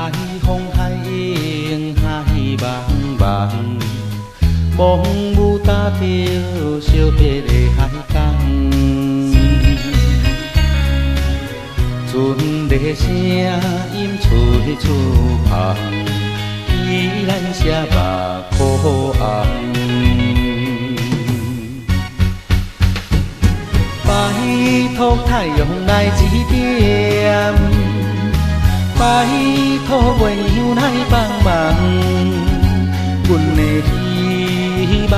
海風海湧海茫茫，摸無踏著惜別的海港。船的聲音催出帆，依咱寫目苦紅。拜託太陽來指點，拜託月娘來幫忙，阮的希望，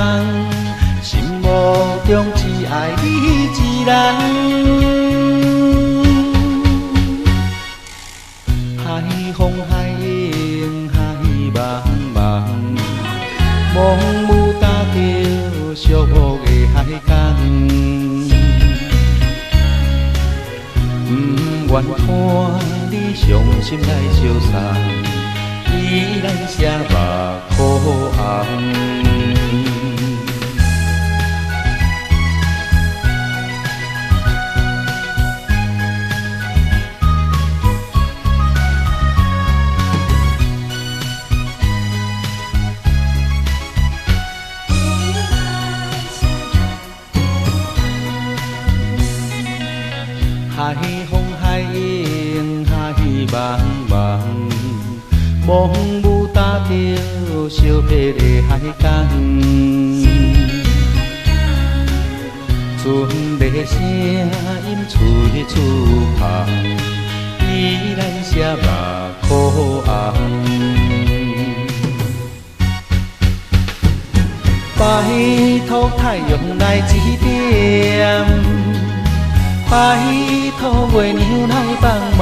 心目中只愛你一人。海風海湧海茫茫，摸無踏著寂寞的海港。不願看你傷心來相送，比咱寫目苦紅。海風海湧海茫茫，摸無踏著惜別的海港。船的聲音催出帆，比咱寫目苦紅。拜託太陽來指點，拜託月娘來幫忙，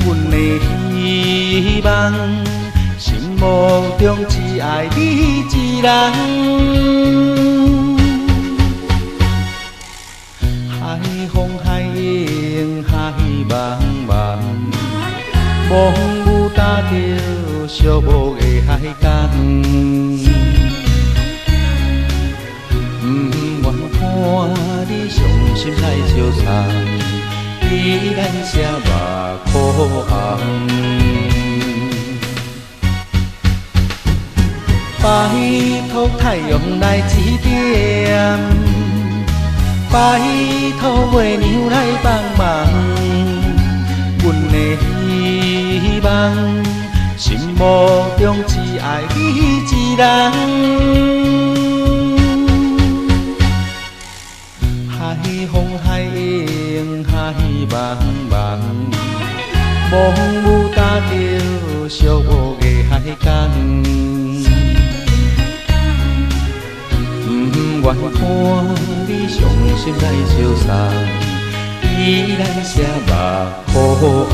阮的希望，心目中只愛你一人。海風海湧海茫茫，摸無踏著寂寞的海港。不願看你傷心來相送，比咱寫目苦紅。拜託太陽來指點，拜託月娘來幫忙，阮的希望，心目中只愛你一人。海風海湧海茫茫，摸無踏著寂寞的海港。不願看你傷心來相送，比咱寫目苦紅。